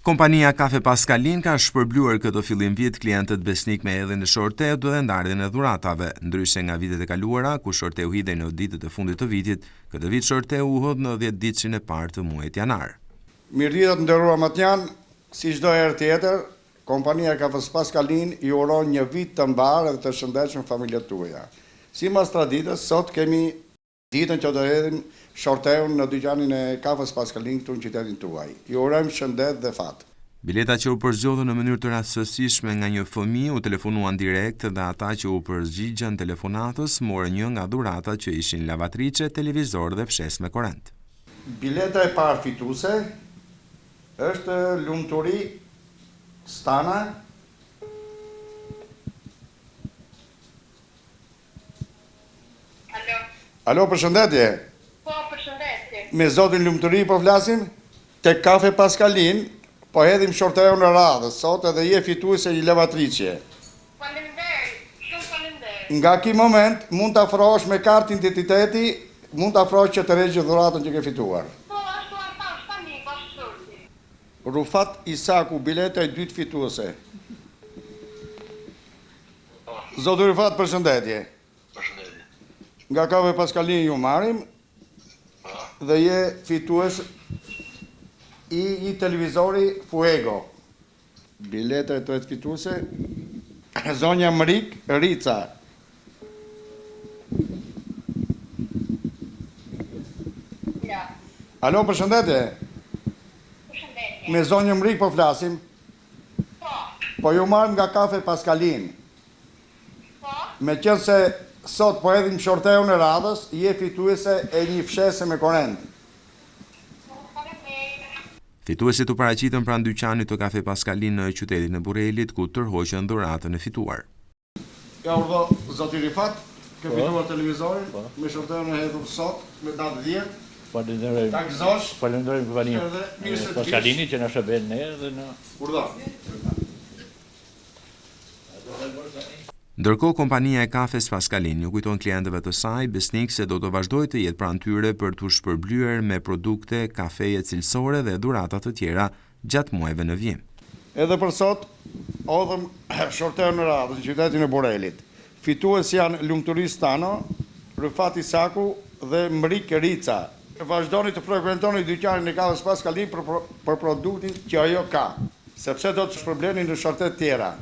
Kompania Kafe Paskalin ka shpërblyer këtë fillim vit klientët besnik me hedhjen e shorteut dhe ndarjen e dhuratave. Ndryshe nga vitet e kaluara, ku shorteu hidhej në ditët e fundit të vitit, këtë vit shorteu u hodh në 10 ditëshin e parë të muajit janar. Mirëdita të nderuar matjanë, si çdo herë tjetër, kompania e Kafes Paskalin ju uron një vit të mbarë dhe të shëndetshëm familjet tuaja. Sipas traditës, sot kemi ditën që do hedhim shorteun në dyqanin e Kafes Paskalin këtu në qytetin tuaj. Ju urojmë shëndet dhe fat. Bileta që u përzgjodhën në mënyrë të rastësishme nga një fëmijë u telefonuan direkt dhe ata që u përgjigjën telefonatës morën një nga dhuratat që ishin lavatriçe, televizor dhe fshesë me korrent. Bileta e parë fituese është Lumturi Stana. Alo. Alo, përshëndetje. Po, përshëndetje. Me zotin Lumturi po flasim? Tek Kafe Paskalin, po hedhim shorteun e radhës sot edhe je fituese e një lavatriçje. Faleminderit, shumë faleminderit. Nga ky moment mund të afrohesh me kartë identiteti, mund të afrohesh që të regji dhuratën që ke fituar. Po, ashtu e thash tani bashkëshorti. Rufat Isaku, bileta e dytë fituese. Zoti Rufat, përshëndetje. Përshëndetje. Nga Kafe Paskalin ju marrim dhe je fitues i një televizori Fuego. Bileta e tretë fituese, zonja Mrik Rica. Ja. Alo, përshëndetje. Përshëndetje. Me zonjën Mrik po flasim. Po. Po ju marrim nga Kafe Paskalin. Po. Meqenëse sot po hedhim shorteun e radhës, je fituese e një fshese me korrent. Faleminderit. Fituesit u paraqitën pranë dyqanit të Kafe Paskalin në qytetin e Burrelit, ku tërhoqën dhuratën e fituar. Ja urdhëro zoti Rifat, ke fituar televizorin me shorteun e hedhur sot me datë 10. Falenderojmë. Ta gëzosh. Falenderojmë kompaninë Edhe mirë se të vish. Paskalinit që na shërben ne dhe në Urdhëro. Ndërkohë, kompania e kafes Paskalin ju kujton klientëve të saj besnik se do të vazhdojë të jetë pranë tyre për t'u shpërblyer me produkte, kafeje cilësore dhe dhurata të tjera gjatë muajve në vijim. Edhe për sot hodhëm shorteun e radhës në qytetin e Burrelit. Fitues janë Lumturi Stano, Rufat Isaku dhe Mrik Rica. Vazhdoni të frekuentoni dyqanin e Kafes Paskalin për, për produktin që ajo ka, sepse do të shpërbleni në shorte të tjera.